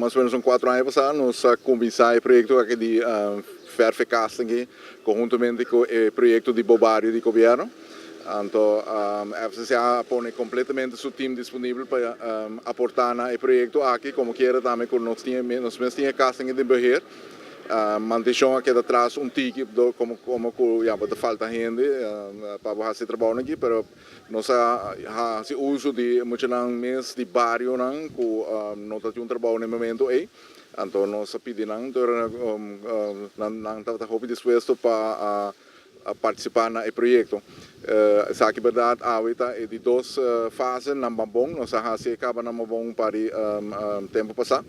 Mas o ménos un 4 aña pasá, nos a kuminsá e proyekto aki di verf e kas aki, konhuntamente ku e proyekto di BoBario di gobièrnu. Anto, FCCA a pone kompletamente su team disponibel pa aportá na e proyekto aki, komo kiera tambe ku nos tin, nos mes tin kas den beheer. Mantenshon a keda atras un tiki, komo ku ya, ta falta hende pa hasi trabou aki, pero nos a hasi uso di muchanan mes di barionan ku no tin un trabou na e momento ei. Anto nos a pidi nan, nan tabata hopi dispuesto pa partisipá na e proyekto. Esaki berdat awe ta e di dos fase na Mabon, nos a hasi kaba na Mabon pa di tempu pasá.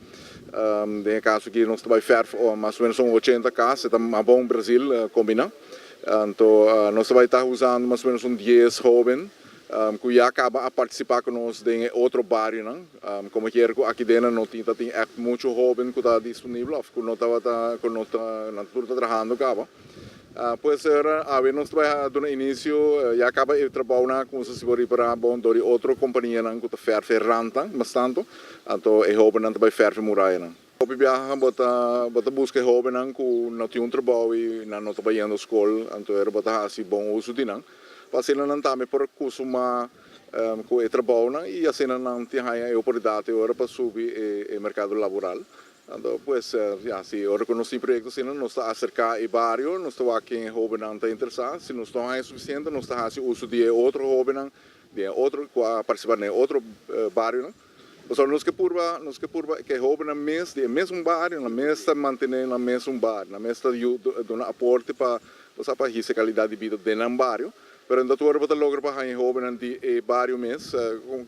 Den kaso aki nos ta bai verf mas o ménos un 80 kas, ta Mabon Brasil kombiná. Anto nos ta bai ta usando mas o ménos un 10 hóben ku ya kaba a partisipá ku nos den otro barionan. Komo kier ku aki den no tin echt muchu hóben ku ta disponibel òf ku no tabata ku no ta nan tur ta trahando kaba. Pues awe nos ta bai duna inisio, ya kaba e trabounan ku si por ripará bon dor di otro kompanianan ku ta verf e randnan mas tantu, anto e hóbennan ta bai verf e murayanan. Hopi biaha bo ta buska e hóbennan ku no tin un trabou i nan no ta bayendo skol, anto bo ta hasi bon uso di nan. Pa asina nan tambe por kustumá ku e trabounan i asina nan tin haña e oportunidat ora pa subi e merkado laboral. Anto pues ya, si ora ku nos tin proyekto asina nos ta aserká e bario, nos ta wak ken e hóbennan ta interesá. Si nos no haña sufisiente, nos ta hasi uso di e otro hóbennan di e otro ku a partisipá den e otro barionan. Pasobra nos ke purba ku e hóbennan mes di e mesun bario nan mes ta mantené nan mesun bario, nan mes ta duna aporte pa pa hisa kalidat di bida den nan bario. Pero no tur ora bo ta logra pa haña hóbennan di e bario mes,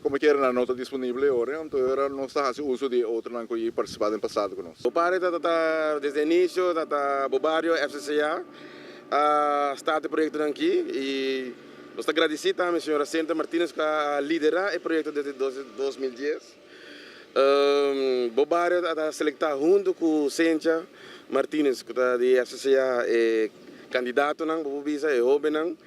komo kiera nan no ta disponibel ora, anto ora nos ta hasi uso di e otronan ku a partisipá den pasado ku nos. BoBario ta desde inisio ta BoBario FCCA a start e proyekto aki i nos ta gradisí tambe señora Cynthia Martinez ku a liderá e proyekto desde 2010. BoBario a selektá huntu ku Cynthia Martinez ku ta di FCCA e kandidatonan, bo bisa e hóbennan,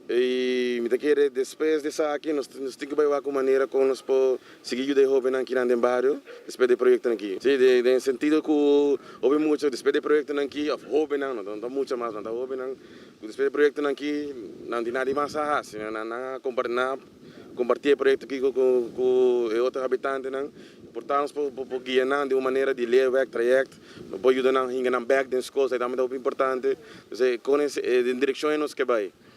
i mi ta kere despues di esaki nos tin ku bai wak un manera kon nos por sigui yuda e hóbennan aki den bario despues di e proyektonan aki. Si, den sentido ku hopi mucha despues di e proyektonan aki òf hóbennan, no ta mucha mas, nan ta hóbennan ku despues di e proyektonan aki nan tin nada mas a hasi, nan a kompartí e proyekto aki ku e otro habitantenan. Por nos por guia nan di un manera di leerwerktraject, por yuda nan hinka nan bèk den skol, esei tambe ta hopi importante. Entonces, kon den direkshon nos ke bai.